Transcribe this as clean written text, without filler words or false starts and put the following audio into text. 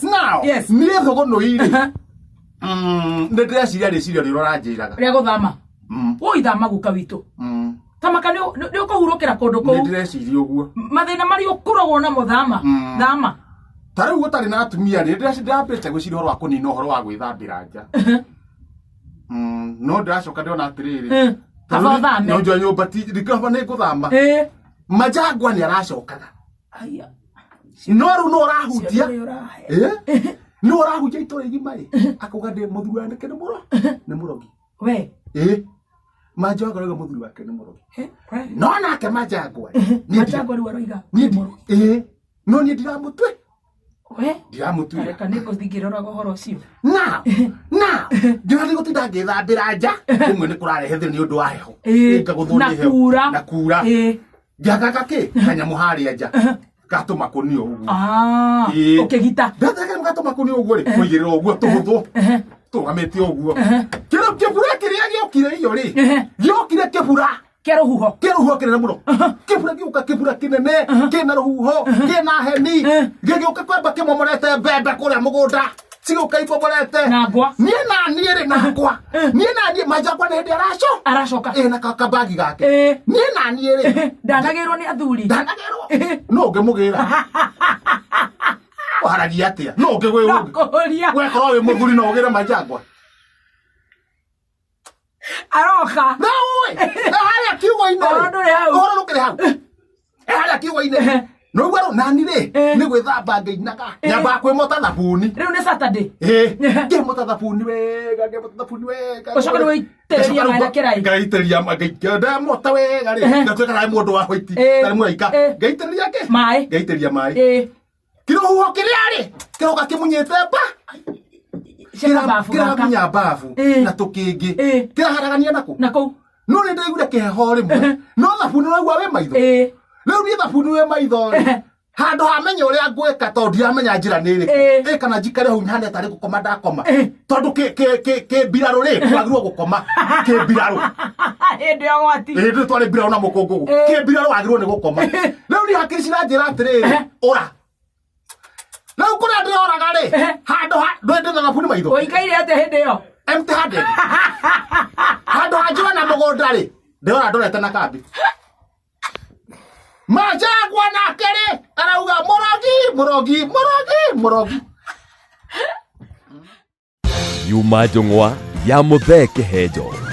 Now niĩ thũgũnũi-rĩ, nĩ ndĩreciria rĩciria rĩrĩa ũranjĩraga. Rĩa gũthama. Woi, thama, guka witũ. Tamaka nĩ ũkũhurũkĩra kũndũ Nĩ kũu. ndĩreciria ũguo. Mathĩna marĩa ũkoragwo namo, thama. Thama. Ta rĩu gũtarĩ na atumia rĩ, ndĩrambĩte gwĩciria ũhoro wa kũnina ũhoro wa gwĩthambĩra nja. No ndĩracoka ndĩrona atĩrĩrĩ, Kaba ũthame. No njũa nyũmba ti kaba nĩ ngũthama. Majangwa nĩ aracokaga. Aya. No rĩu no ũrahutia. Cio ũrahe. No ũrahutia itũra igima ĩ, akauga ndĩ mũthuri wake nĩ mũro nĩ mũrogi. We. Ĩ, Majangwa arauga mũthuri wake nĩ mũrogi. We. No nake Majangwa ĩ, niĩ Majangwa rĩu aroiga niĩ nĩ mũrogi. Ĩ, no niĩ ndiramũtue. We. Ndiramũtuĩra. Reka nĩ ngũthiĩ ngĩroraga ũhoro ũcio. Na ndĩrathiĩ gũtinda ngĩthambĩra nja rĩmwe nĩ kũrarehe thĩna nĩ ũndũ wa heho. Ngagũthwo Na nĩ heho. kura. Na kura. Ngĩaka kĩ kanyamũ harĩa nja gatũma kũnio ũguo. Ah, ũkĩgita. Ndathaka gatũma kũnio ũguo rĩ, kũigĩrĩra ũguo tũhũthũ tũrũgamĩte ũguo. Kĩrĩa kĩbura kĩrĩa gĩokire iyo rĩ, gĩokire kĩbura Kĩa rũhuho. Kĩa rũhuho kĩnene mũno. Kĩbura gĩũka, kĩbura kĩnene kĩna rũhuho kĩna heni, gĩgĩũka kwamba kĩmomorete mbembe kũrĩa mũgũnda, cigĩũka imomorete. Na ngwa. Niĩ na niĩ rĩ, na ngwa, niĩ na niĩ Manjangwa nĩ hĩndĩ araco Aracoka. Ĩ, na kabagi gake. Niĩ na niĩ rĩ, Ndanagĩrwo nĩ athuri. Ndanagĩrwo no ũngĩmũgĩra waragia atĩa? No ũngĩ No kũũria. Wekorwo wĩ mũthuri, no ũgĩre Manjangwa? Aroka. Na ũĩ na harĩa kiugo-inĩ. Ũhoro ndũrĩ hau. Ũhoro ndũkĩrĩ hau. Harĩa kiugo-inĩ noigua rĩu nani rĩ, nĩ gwĩthamba ngĩinaga, nyambaga kwĩmota thabuni. Rĩu nĩ Saturday. Ĩ, ngĩmota thabuni wega, ngĩmota thabuni wega. Ũcoke rĩu wĩitĩrĩrie maĩ na kĩraĩ. Ngaitĩrĩria ndamota wega rĩ, ngatuĩka tarĩ mũndũ wa white, tarĩ mũraika. Ngaitĩrĩria kĩ? Maĩ. Ngaitĩrĩria maĩ. Kĩrũhuho kĩrĩa rĩ, kĩroka kĩmunyĩte mba. Cia kababu gaka. Kĩramunya mbabu na tũkĩngĩ. Kĩraharagania nakũ. Na kũu. No nĩ ndaiguire kĩheho rĩmwe, no thabuni ũraigua wĩ maitho. Rĩu niĩ thabuni wĩ maitho rĩ, handũ ha menye ũrĩa ngwĩka, tondũ ndiramenya njĩra nĩ ĩrĩkũ, ĩ kana njikare hau hane tarĩ gũkoma ndakoma, tondũ kĩ mbirarũ rĩ, twagĩrĩirwo gũkoma kĩ mbirarũ. Hĩndĩ ya ũgwati. Ĩ, ndĩ twarĩ mbirarũ na mũkũngũgũ. Kĩ mbirarũ wagĩrĩirwo nĩ gũkoma. Rĩu niĩ hakiri ciranjĩra atĩrĩrĩ, ũra rĩu kũrĩa ndĩroraga rĩ, handũ ha ndũĩ ndĩ na thabuni maitho. Ũikaire atĩa hĩndĩ ĩyo? Empty handed, handũ ha njũra na mũgũnda rĩ, ndĩrora ndorete na kambi. Majangwa nake rĩ, arauga mũrogi, mũrogi, mũrogi, mũrogi. Yuma njũng'wa ya Mũthee Kĩhenjo.